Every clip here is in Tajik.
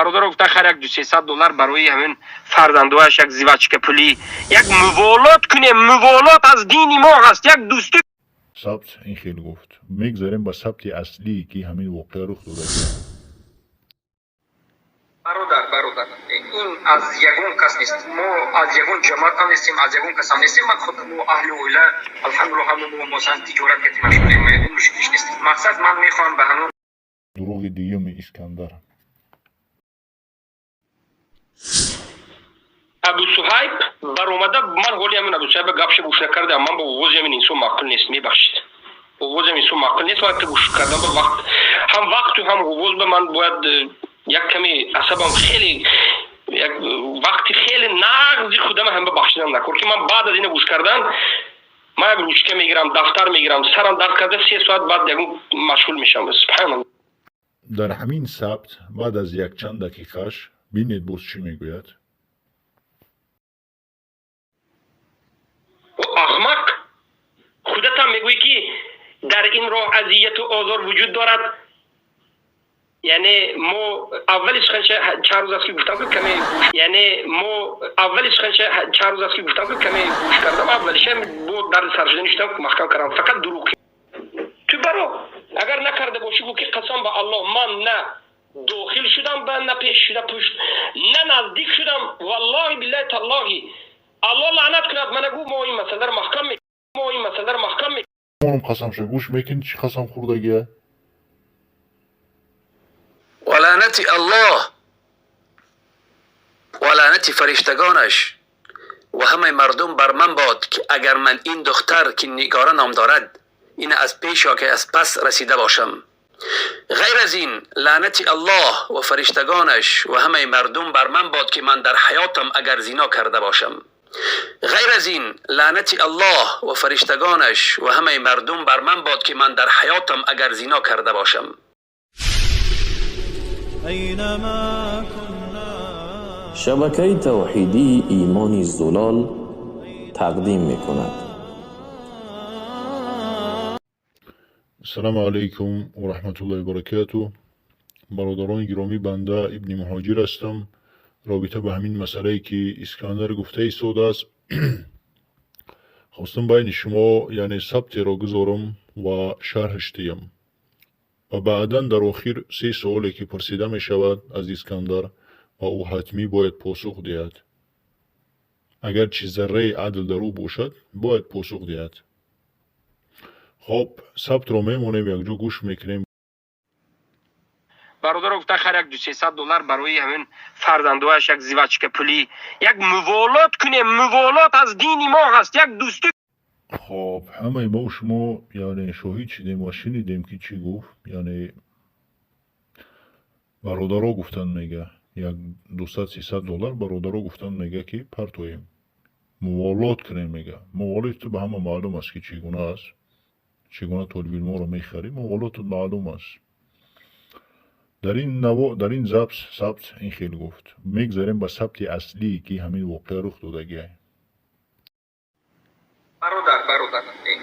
Бародаро гуфта, хар як 200-300 доллар барои ҳамин фарзандояш як зивачка пулӣ, як муволот кунем. Муволот аз дини мо ҳаст, як дӯстӣ. Сабт ин хел гуфт. Мегзарем ба сабти аслӣ, ки ҳамин воқеа рух додааст. Бародар, бародар, ин аз ягон кас нест, мо аз ягон ҷамоат ҳам нестем, аз ягон кас ҳам нестем. Ман худ, мо аҳли оила, алҳамдулилла, ҳама мо масалан тиҷорат кати машғулем, ягон мушкилиш нест. Мақсад, ман мехоҳам ба ҳамон Дурӯғи дуюми Искандар. Абу Суҳайб баромада. Ман ҳоли ҳамин Абу Суҳайба гапша гӯш накардам. Ман ба овози ҳамин инсон маъқул нест, мебахшид, овози ҳамин инсон маъқул нест. Ман гӯш кардам ба вақт ҳам, вақту ҳам овоз ба ман бояд як каме асабам хеле, як вақти хеле нағзи худам ҳам бахшидам накор, ки ман баъд аз ина гӯш кардан ман як ручка мегирам, дафтар мегирам, сарам дард карда, 3 соат баъд ягон машғул мешавам. Субҳаналло. Дар ҳамин сабт баъд аз якчанд дақиқаш бинед, боз чӣ мегӯяд. Аҳмақ, худатам мегӯӣ, ки дар ин роҳ азияту озор вуҷуд дорад. Яъне мо аввали сухан чанд рӯз аст, ки гуфтам, ки каме, яъне мо аввали сухан чанд рӯз аст, ки гуфтам, ки каме гӯш кардам. Аввалиша бо дарди сар шуда нишудам, маҳкам кардам. Фақат дурӯғ ту баро, агар накарда бошӣ, гӯ, ки қасам ба Аллоҳ, ман на дохил шудам ба на пеш шуда пушт, на наздик шудам. Валлоҳи, биллаҳи, таллоҳи, Аллоҳ лаънат кунад мана. Гӯ, мо ин масъаларо маҳкам, мо ин масъаларо маҳкам. Онам қасамша гӯш мекунӣ, чӣ қасам хӯрдагия. Ва лаънати Аллоҳ ва лаънати фариштагонаш ва ҳамаи мардум бар ман бод, ки агар ман ин духтар, ки Нигора ном дорад, ин аз пеш ё ки аз пас расида бошам. Ғайр аз ин, лаънати Аллоҳ ва фариштагонаш ва ҳамаи мардум бар ман бод, ки ман дар ҳаётам агар зино карда бошам. Ғайр аз ин, лаънати Аллоҳ ва фариштагонаш ва ҳамаи мардум бар ман бод, ки ман дар ҳаётам агар зино карда бошам. أينما كنا Шабакаи тавҳидии Имони Зулол тақдим мекунад. Ассалому алайкум ва раҳматуллоҳи баракату. Бародарони гиромӣ, банда Ибни Муҳоҷир ҳастам. Робита ба ҳамин масъалае, ки Искандар гуфта истодааст, хостам байни шумо, яъне, сабтеро гузорам ва шарҳаш диҳам ва баъдан дар охир се суоле, ки пурсида мешавад аз Искандар ва ӯ ҳатмӣ бояд посух диҳад. Агарчи зарраи адл дар ӯ бошад, бояд посух диҳад. Хоб, сабтро мемонем, якҷо гӯш мекунем. Бародаро гуфта, хар як 200-300 доллар барои ҳамин фарзандояш як зивачка пулӣ, як муволот кунем. Муволот аз дини мо ҳаст, як дӯстӣ. Хоб, ҳамаи мо шумо, яъне, шоҳид шудем ва шунидем, ки чӣ гуфт. Яъне, бародаро гуфтанд, мега, як 200-300 доллар бародаро гуфтанд, мега, ки партоем, муволот кунем. Мега, муволот ту ба ҳама маълум аст, ки чӣ гуна аст, чӣ гуна толибилморо мехарӣ. Муволотут маълум аст. Дар ин наво, дар ин запс сабт ин хел гуфт. Мегзарем ба сабти аслӣ, ки ҳамин воқеа рух додагия. Бародар, бародар, ин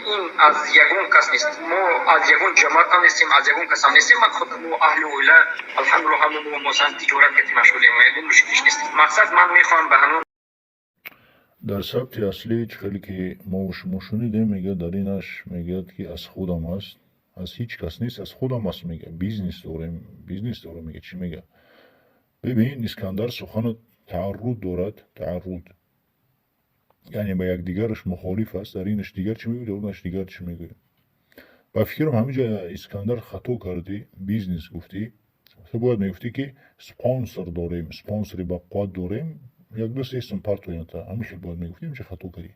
аз ягон кас нест, мо аз ягон ҷамоат ҳам нестем, аз ягон кас ҳам нестем. Ман худ, мо аҳли оила, алҳамдулилла, ҳама мо масалан тиҷорат кати машғулем, ягон мушкилиш нест. Мақсад, ман мехоҳам ба ҳамон Дар сабти аслӣ, чӣ хеле ки мо шумо шунидем, мегӯяд, дар инаш мегӯяд, ки аз худам аст, аз ҳеҷ кас нест, аз худам аст. Мега, бизнес дорем, бизнес дорем. Мега, чӣ мега? Бибин, Искандар, сухану таарруд дорад, таарруд, яъне ба якдигараш мухолиф аст. Дар инаш дигар чӣ мегӯяд, дар онаш дигар чӣ мегӯяд. Ба фикрам, ҳаминҷа, Искандар, хато кардӣ. Бизнес гуфтӣ, ту бояд мегуфтӣ, ки спонсор дорем, спонсори бақувват дорем, як ду се сум партоята, ҳамин хел бояд мегуфтӣ. Ҳаминҷа хато кардӣ.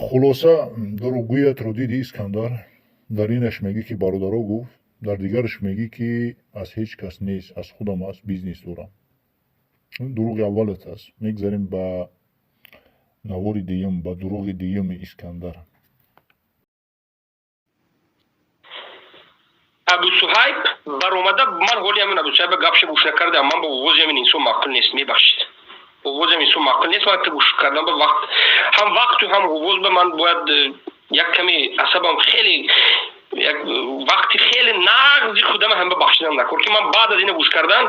Хулоса, дурӯғгӯятро дидӣ, Искандар. Дар инаш мегӯӣ, ки бародаро гуфт, дар дигараш мегӯӣ, ки аз ҳеҷ кас нест, аз худам аст, бизнес дорам. Дурӯғи аввалат аст. Мегзарем ба навори дуюм, ба дурӯғи дуюми Искандар. Абу Суҳайб баромада. Ман ҳоли ҳамин Абу Суҳайба гапша гӯш накардам. Ман ба овози ҳамин инсон маъқул нест, мебахшид, овози ҳамин инсон маъқул нест. Ман гӯш кардам ба вақт ҳам, вақту ҳам овоз ба ман бояд як каме асабам хеле. Як вақти хеле нағзи худама ҳам бахшидам накор, ки ман баъд аз ина гӯш кардан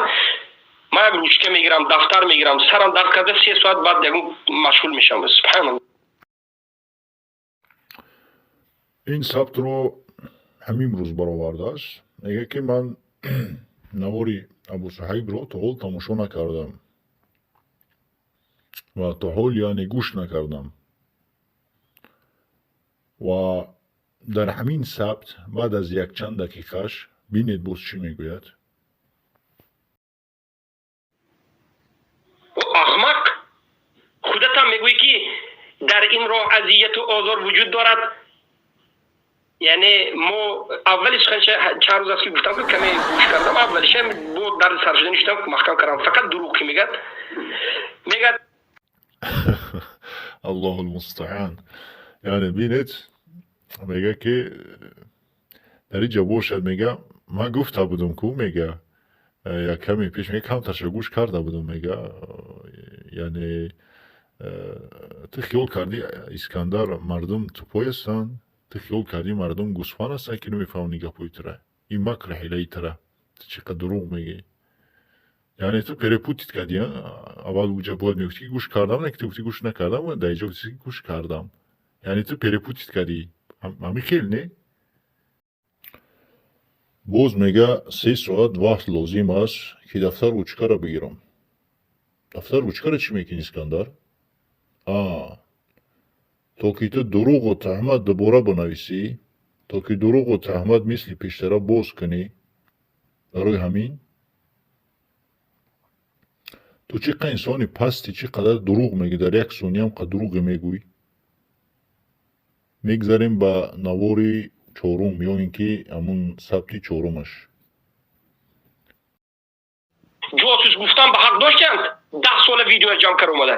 ман як ручка мегирам, дафтар мегирам, сарам дард карда, 3 соат баъд ягон машғул мешавам. Субҳаналлоҳ. Ин сабтро ҳамин рӯз баровардааст. Мегӯяд, ки ман навори Абусуҳайбро то ҳол тамошо накардам ва то ҳол, яъне, гӯш накардам. Ва дар ҳамин сабт баъд аз якчанд дақиқааш бинед, боз чӣ мегӯяд. Аҳмақ, худатам мегӯӣ, ки дар ин роҳ азияту озор вуҷуд дорад. Яъне мо аввали суханша чанд рӯз аст, ки гуфтам, ки каме гӯш кардам, аввалиша бо дарди сар шуда нишудам, маҳкам кардам. Фақат дурӯғ ки мегӯяд, мегӯяд. Аллоҳу лмустаъан. Яъне бинед, мега, ки дар ин ҷо бошад, мега, ман гуфта будам ку, мега, як каме пеш, мега, камтарша гӯш карда будам, мега. Яъне ту хиёл кардӣ, Искандар, мардум тупой ҳастанд? Ту хиёл кардӣ, мардум гӯсфанд ҳастанд, ки намефаҳманд гапҳои тура? Ин макру ҳилаи тура. Ту чӣ қадр дурӯғ мегӯӣ! Яъне ту перепутать кардӣ. Аввал уҷа бояд мегуфтӣ, ки гӯш кардам, не ки ту гуфтӣ гӯш накардам, дар инҷо гуфтӣ, ки гӯш кардам. Яъне ту перепутать кардӣ. Ҳамин хел не? Боз мега, 3 соат вақт лозим аст, ки дафтар ручкаро бигирам. Дафтар ручкаро чӣ мекунӣ, Искандар? А то ки ту дурӯғу таҳмат дубора бинависӣ, то ки дурӯғу таҳмат мисли пештара боз кунӣ. Барои ҳамин ту чӣ қадр инсони пастӣ, чӣ қадар дурӯғ мегӯӣ, дар як сониям қад дурӯғе мегӯӣ. Мегзарем ба навори чорум, ё ин ки ҳамун сабти чорумаш. Ҷосус гуфтан ба ҳақ доштанд, 10 сола видео ҷамъ карда омада.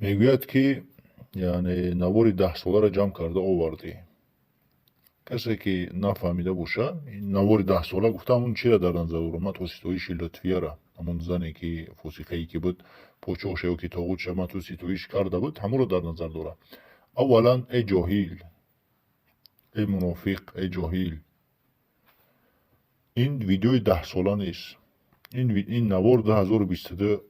Мегӯяд, ки яъне навори 10-соларо ҷамъ карда овардӣ. Касе ки нафаҳмида боша, навори 10-сола гуфта, ҳамун чиро дар назар дорам? Ман ситоиши Лутфияра, ҳамун зане ки фосиқае ки буд, подшоҳша ё ки тоғутша ман ту ситоиш карда буд, ҳамонро дар назар дорам. Аввалан, эй ҷоҳил, эй мунофиқ, эй ҷоҳил, ин видеои 10-сола нест. Ин навор 2022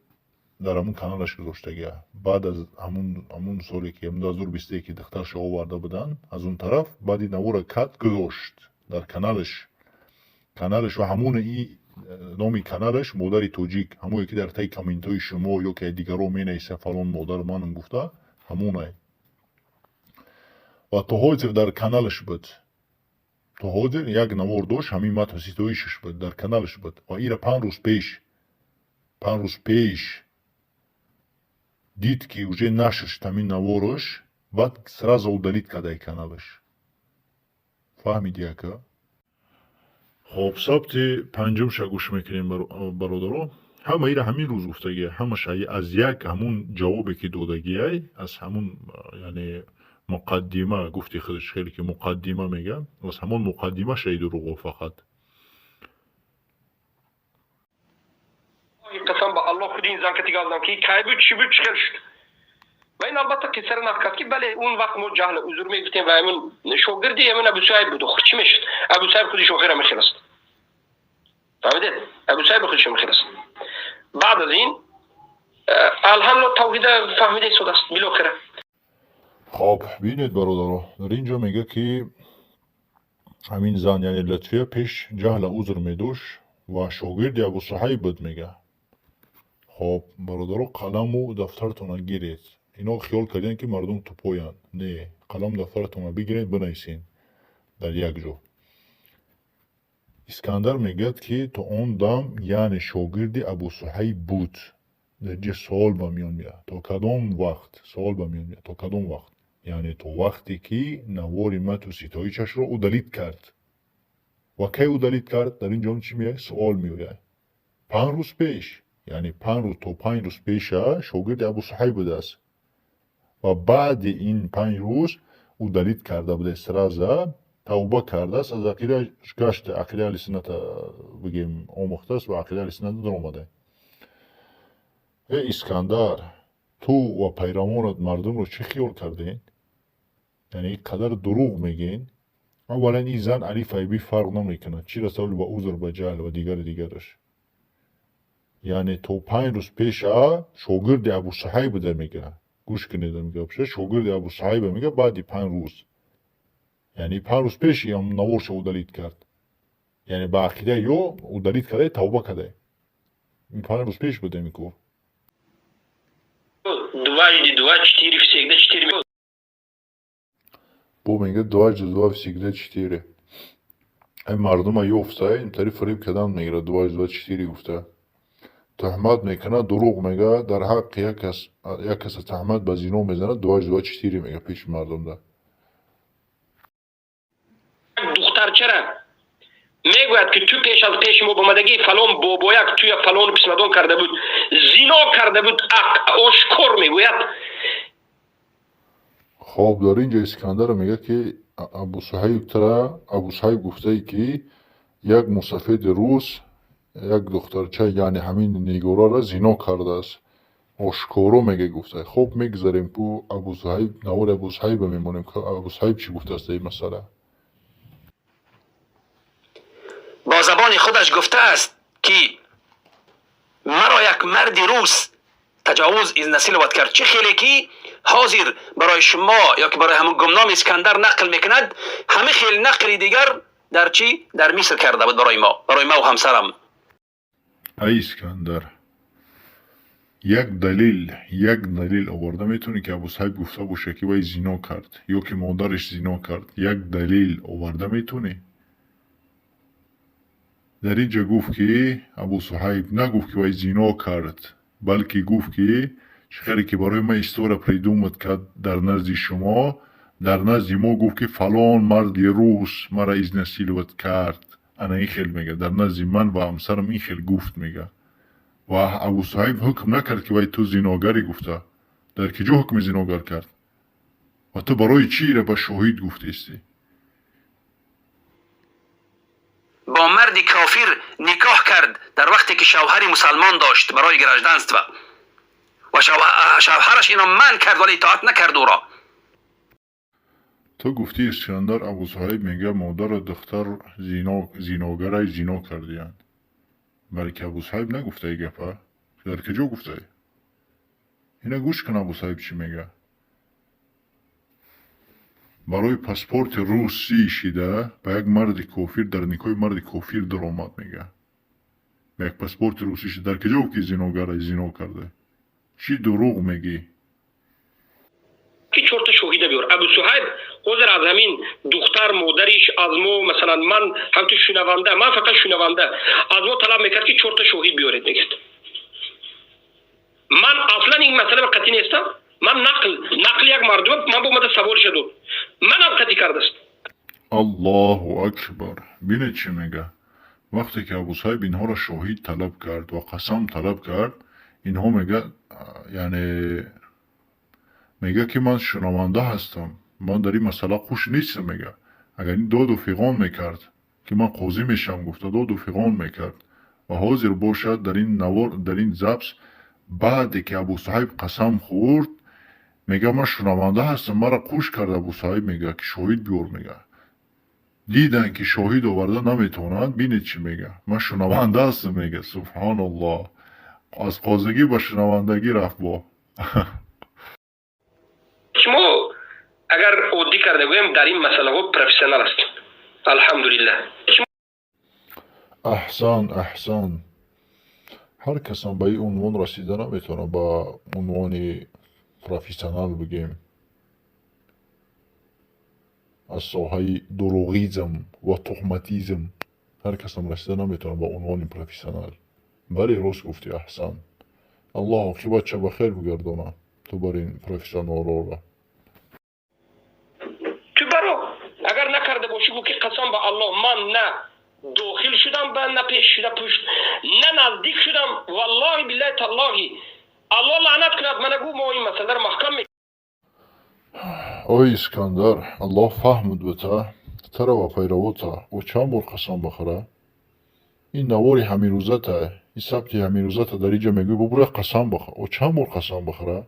дар ҳамун каналаш гузоштагия. Баъд аз ҳамун соле ки 2021 ки духтарша оварда буданд аз он тараф, баъди навора кат гузошт дар каналаш ва ҳамоне номи каналаш «Модари тоҷик», ҳамое ки дар таи комментҳои шумо ё ки дигарон менависа, фалон модар манам гуфта, ҳамонай. Ва то ҳозир дар каналаш буд. То ҳозир як навор дошт, ҳамин матн ситоишаш буд, дар каналаш буд. Ва ира 5 рӯз пеш дид, ки уже нашр шуд ҳамин наворош, баъд сразу удалить кардаи каналаш. Фаҳмиди, ака? Хоб, сабти панҷумша гӯш мекунем, бародаро. Ҳама ира ҳамин рӯз гуфтагия, ҳамаша аз як ҳамун ҷавобе ки додагиай, аз ҳамун, яъне муқаддима гуфти худаш, хеле ки муқаддима мега, аз ҳамон муқаддима шаи дурӯғо фақат. Қасам ба Аллоҳ, худи ин зан кати галдам, ки кай буд, чӣ буд, чӣ хел шуд. Ва ин албатта қиссаро нақл кард, ки бале, он вақт мо ҷаҳл узр мегуфтем ва ҳамин шогирди ҳамин Абусуҳайб буд. Охир чӣ мешуд? Абусуҳайб худиш охир ҳамин хел аст, фаҳмидед? Абусуҳайб худиш ҳамин хел аст. Баъд аз ин алҳамдулилла тавҳида фаҳмида истодааст билохира. Хоб, бинед, бародаро, дар ин ҷо мегӯяд, ки ҳамин зан, яъне Латфия, пеш ҷаҳла узр медошт ва шогирди Абусуҳайб буд, мега. Хоб, бародаро, қаламу дафтаратонро гиред. Ино хиёл кардем, ки мардум тупоянд. Не, қаламу дафтаратонро бигиред, бинависед дар як ҷо. Искандар мегӯяд, ки то он дам, яъне, шогирди Абусуҳайб буд. Дар ҷа суол ба миён меояд, то кадом вақт? Суол ба миён меояд, то кадом вақт? Яъне то вақте ки навори мату ситоишашро удалить кард. Ва кай удалить кард? Дар ин ҷо чӣ меояд? Суол меояд. 5 рӯз пеш. Яъне 5 рӯз, то 5 рӯз пеша шогирди Абусуҳайб будааст ва баъди ин 5 рӯз удалить карда будааст. Сразу тавба кардааст, аз ақидааш гашта, ақидаи аҳли сунната бигем омӯхтааст ва ақидаи аҳли сунната даромада. Э Искандар, ту ва пайравонат мардумро чӣ хиёл кардед? Яъне ин қадар дурӯғ мегӯен. Аввалан, ин зан алиф айби фарқ намекунад, чӣ расад ба узр, ба ҷаҳл ва дигари дигараш. Яъне то 5 рӯз пеша шогирди Абусуҳайб буда, мега. Гӯш кунед, мега, шогирди Абусуҳайба, мега. Баъди 5 рӯз, яъне 5 рӯз пеш наворша удалить кард, яъне ба ақидаи ё удалить карда, тавба карда. Ин 5 рӯз пеш буда ин кор. Дважды два четыре, всегда четыре. Бо мега: дважды два всегда четыре. Ай мардума ёфта, интари фиреб кардан мегирад. Дважды два четыре гуфта, туҳмат мекунад, дурӯғ мега дар ҳаққи як кас, як каса туҳмат ба зино мезанад, дважды два четыре мега пеши мардумда. Духтарчара мегӯяд, ки ту пеш аз пеши мо омадагӣ фалон бобояк туя фалону писмадон карда буд, зино карда буд, ошкор мегӯяд. Хоб, дар ин ҷо Искандар мегӯяд, ки Абусуҳайб тара Абусуҳайб гуфтае, ки як мусафеди рус як духтарча, яъне ҳамин Нигорара зино кардааст, ошкоро мега, гуфта. Хоб, мегузарем ку Абусуҳайб, навори Абусуҳайба мемонем. Абусуҳайб чӣ гуфтааст дар ин масъала? Бо забони худаш гуфтааст, ки маро як марди рус таҷовуз, изнасиловать кард. Чӣ хеле ки ҳозир барои шумо ё ки барои ҳамон гумном Искандар нақл мекунад, ҳама хел нақли дигар дар чӣ, дар Миср карда буд барои мо, барои маву ҳамсарам. Ай Искандар, як далил, як далил оварда метавонӣ, ки Абусуҳайб гуфта бошад, ки вай зино кард ё ки модараш зино кард? Як далил оварда метавонӣ? Дар ин ҷо гуфт, ки Абусуҳайб нагуфт, ки вай зино кард, балки гуфт, ки чӣ хеле ки барои ман история придумать кард дар назди шумо, дар назди мо гуфт, ки фалон марди рус мара изнасиловать кард. Ана ин хел мега, дар назди ман ва ҳамсарам ин хел гуфт, мега. Ва Абусуҳайб ҳукм накард, ки вай ту зиногарӣ гуфта. Дар ки ҷо ҳукми зиногар кард? Ва ту барои чӣ ира ба шоҳид гуфтестӣ? Бо марди кофир никоҳ кард, дар вақте ки шавҳари мусалмон дошт, барои гражданство, ва шавҳараш ино манъ кард, вале итоат накард ӯро. Ту гуфтӣ, Искандар, Абусуҳайб мега, модару духтар зиногарай, зино кардиянд, балки Абусуҳайб нагуфтаи гапа. Дар куҷо гуфтаи? Ина гӯш кун, Абусуҳайб чӣ мега. Барои паспорти русӣ шида ба як марди кофир, дар никоҳи марди кофир даромад, мега, ба як паспорти русӣ шида. Дар куҷо гуфт, ки зиногарай, зино карда? Чӣ дурӯғ мегӣ? Ки чорта шоҳида биёр. Абусуҳайб ҳозир аз ҳамин духтар, модариш, аз мо, масалан, ман ҳамту шунаванда, ман фақат шунаванда, аз мо талаб мекард, ки чорта шоҳид биёред, мегӯяд. Ман аслан ин масъала ба қатъӣ нестам. Ман нақл, нақли як мардума, ман бо омада саволша дод, манам қатъӣ кардааст. Аллоҳу акбар! Бинед, чӣ мега. Вақте ки Абусуҳайб инҳоро шоҳид талаб кард ва қасам талаб кард, инҳо мега, яъне мега, ки ман шунаванда ҳастам, ман дар ин масъала хуш нестам, мега. Агар ин доду фиғон мекард, ки ман қозӣ мешавам гуфта, доду фиғон мекард. Ва ҳозир бошад, дар ин навор, дар ин запись, баъде ки Абусуҳайб қасам хӯрд, мега, ман шунаванда ҳастам, мара қуш кард Абусуҳайб, мега, ки шоҳид биёр, мега. Диданд, ки шоҳид оварда наметавонанд. Бинед, чӣ мега: ман шунаванда ҳастам, мега. Субҳоналлоҳ, аз қозигӣ ба шунавандагӣ рафт бо. Шумо агар оддӣ карда гӯем, дар ин масъалаҳо профессионал ҳастем, алҳамдулиллаҳ. Аҳсан, аҳсан! Ҳар касам ба ин унвон расида наметавонад, ба унвони профессионал бигӯем, аз соҳаи дурӯғизм ва туҳматизм ҳар касам расида наметавонад ба унвони профессионал. Бале, рост гуфтӣ, аҳсан! Аллоҳ оқибатша ба хер бигардонад ту бар ин профессионалҳоро. Ту баро, агар накарда бошӣ, гӯ, ки қасам ба Аллоҳ, ман на дохил шудам ба на пеш шуда пушт, на наздик шудам, валлоҳи, биллаҳи, таллоҳи, Аллоҳ лаънат кунад мана, гӯ, мо ин масъаларо маҳкам. Ой Искандар, Аллоҳ фаҳмуд бита тара ва пайравота. Ӯ чанд бор қасам бахӯра? Ин навори ҳамирӯзата, ин сабти ҳамирӯзата. Дар инҷа мегӯй, бубура, қасам бахӯр. Ӯ чанд бор қасам бахӯра?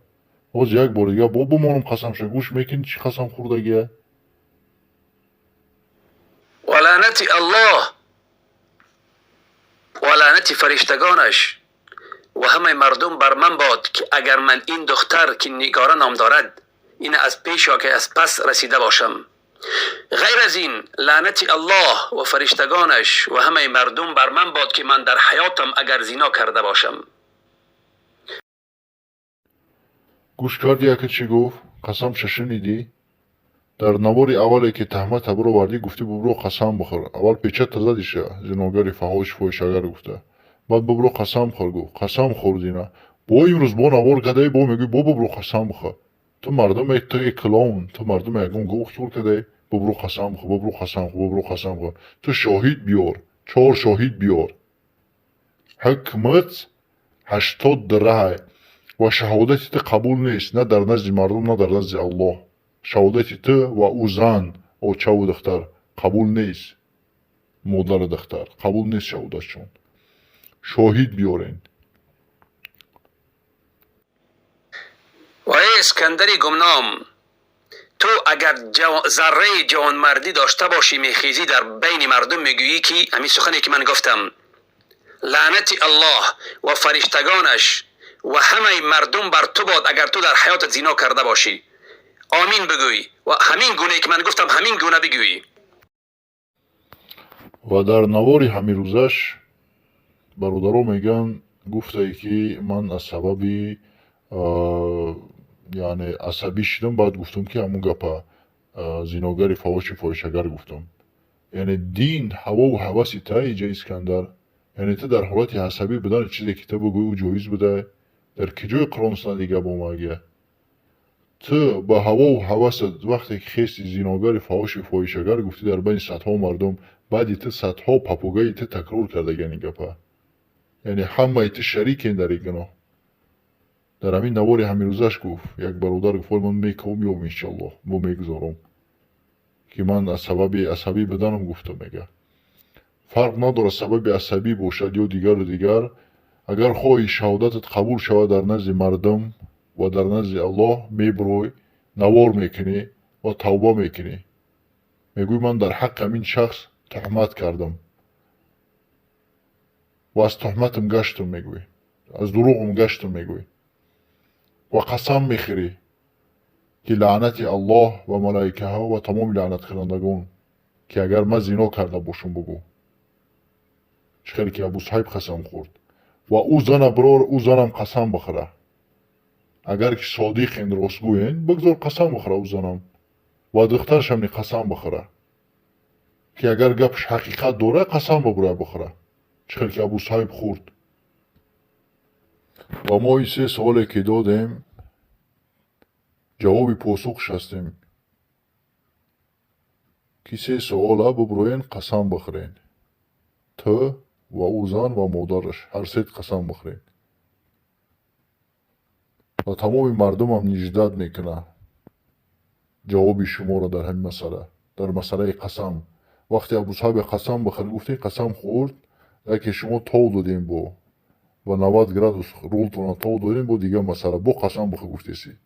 Ҳозир як бор дига бо бимонам қасамша, гӯш мекунӣ, чӣ қасам хӯрдагия? Ва лаънати Аллоҳ ва лаънати фариштагонаш ва ҳамаи мардум бар ман бод, ки агар ман ин духтар, ки Нигора ном дорад, ин аз пеш ё ки аз пас расида бошам. Ғайр аз ин, лаънати Аллоҳ ва фариштагонаш ва ҳамаи мардум бар ман бод, ки ман дар ҳаётам агар зино карда бошам. Гӯш кардӣ, яке чӣ гуфт? Қасамша шунидӣ? Дар навори аввале ки таҳмата бировардӣ, гуфтӣ бубро қасам бихӯр. Аввал печата задиша, зиногари фаҳош фоҳишагар гуфта. Баъд бубро қасам хӯр гуфт. Қасам хӯрдина. Бо имрӯз бо навор кадаи, бо мегӯӣ бо бубро қасам бихӯр. Ту мардуме, ту э клоун, ту мардуме ягон гов хиёл кадаи, бубро қасам бихӯр, бубро қасам хӯр, бубро қасам хӯр. Ту шоҳид биёр, чор шоҳид биёр. Ҳукмат 80 дираҳай ва шаҳодати ту қабул нест на дар назди мардум, на дар назди Аллоҳ. Шаҳодати ту ва ӯ зан, очаву духтар қабул нест. Модару духтар қабул нест шаҳодатшон. Шоҳид биёрен. Ва эй Искандари гумном, ту агар зарраи ҷавонмардӣ дошта бошӣ, мехезӣ дар байни мардум мегӯӣ, ки ҳамин сухане ки ман гуфтам, лаънати Аллоҳ ва фариштагонаш ва ҳамаи мардум бар ту бод, агар ту дар ҳаётат зино карда бошӣ. Омин бигӯй ва ҳамин гунае ки ман гуфтам, ҳамин гуна бигӯй. Ва дар навори ҳамирӯзаш бародаро мегӯянд, гуфтае ки ман аз сабаби яъне асабӣ шудам, баъд гуфтам ки ҳамун гапа зиногари фаҳоши фоҳишагар гуфтам. Яъне дин ҳавову ҳаваси та иҷа Искандар. Яъне ту дар ҳолати асабӣ будан чизе ки ту бигӯӣ, ӯ ҷоиз буда. Дар куҷои Қуръон санади гап омагия? Ту ба ҳавову ҳавасат вақте ки хести зиногари фаҳоши фоҳишагар гуфтӣ дар байни садҳо мардум, баъди ту садҳо папугаи ту такрор кардагиан ин гапа. Яъне ҳамаи ту шарикен дар ин гуноҳ. Дар ҳамин навори ҳамирӯзаш гуфт, як бародар гуфт, ман мекавам ём иншаллоҳ, бо мегузорам, ки ман аз сабаби асабӣ буданам гуфтам, мега. Фарқ надорад сабаби асабӣ бошад ё дигару дигар, агар хоҳӣ шаҳодатат қабул шавад дар назди мардум ва дар назди Аллоҳ, мебурой, навор мекунӣ ва тавба мекунӣ. Мегӯӣ ман дар ҳаққи ҳамин шахс туҳмат кардам ва аз туҳматам гаштам, мегӯӣ, аз дурӯғам гаштам, мегӯӣ ва қасам мехӯрӣ ки лаънати Аллоҳ ва малоикаҳо ва тамоми лаънаткунандагон, ки агар ман зино карда бошам, бугӯ. Чӣ хеле ки Абу Саҳиб қасам хӯрд ва ӯ зана бирор, ӯ занам қасам бихӯра. Агар ки содиқен, ростгӯен, бигзор қасам бихӯра ӯ занам ва духтарашам ни қасам бихӯра, ки агар гапаш ҳақиқат дора, қасам бибура бихӯра. Чӣ хеле ки Абу Саҳиб хӯрд. Ва мо ин се суоле ки додем, ҷавоби посухш ҳастем, ки се суола бубуроен, қасам бихӯрен. Ту ва ӯ зан ва модараш ҳар сет қасам бихӯрен. Ва тамоми мардумам ниждат мекунад ҷавоби шуморо дар ҳамин масъала, дар масъалаи қасам. Вақте Абу Саҳабе қасам бихӯр гуфтем, қасам хӯрд, яке шумо тов додем бо ва 90 градус рултона тов додем бо дигар масъала, бо қасам бихӯр гуфтеси.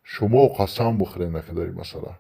Шумо қасам бихӯрен ака дар ин масъала.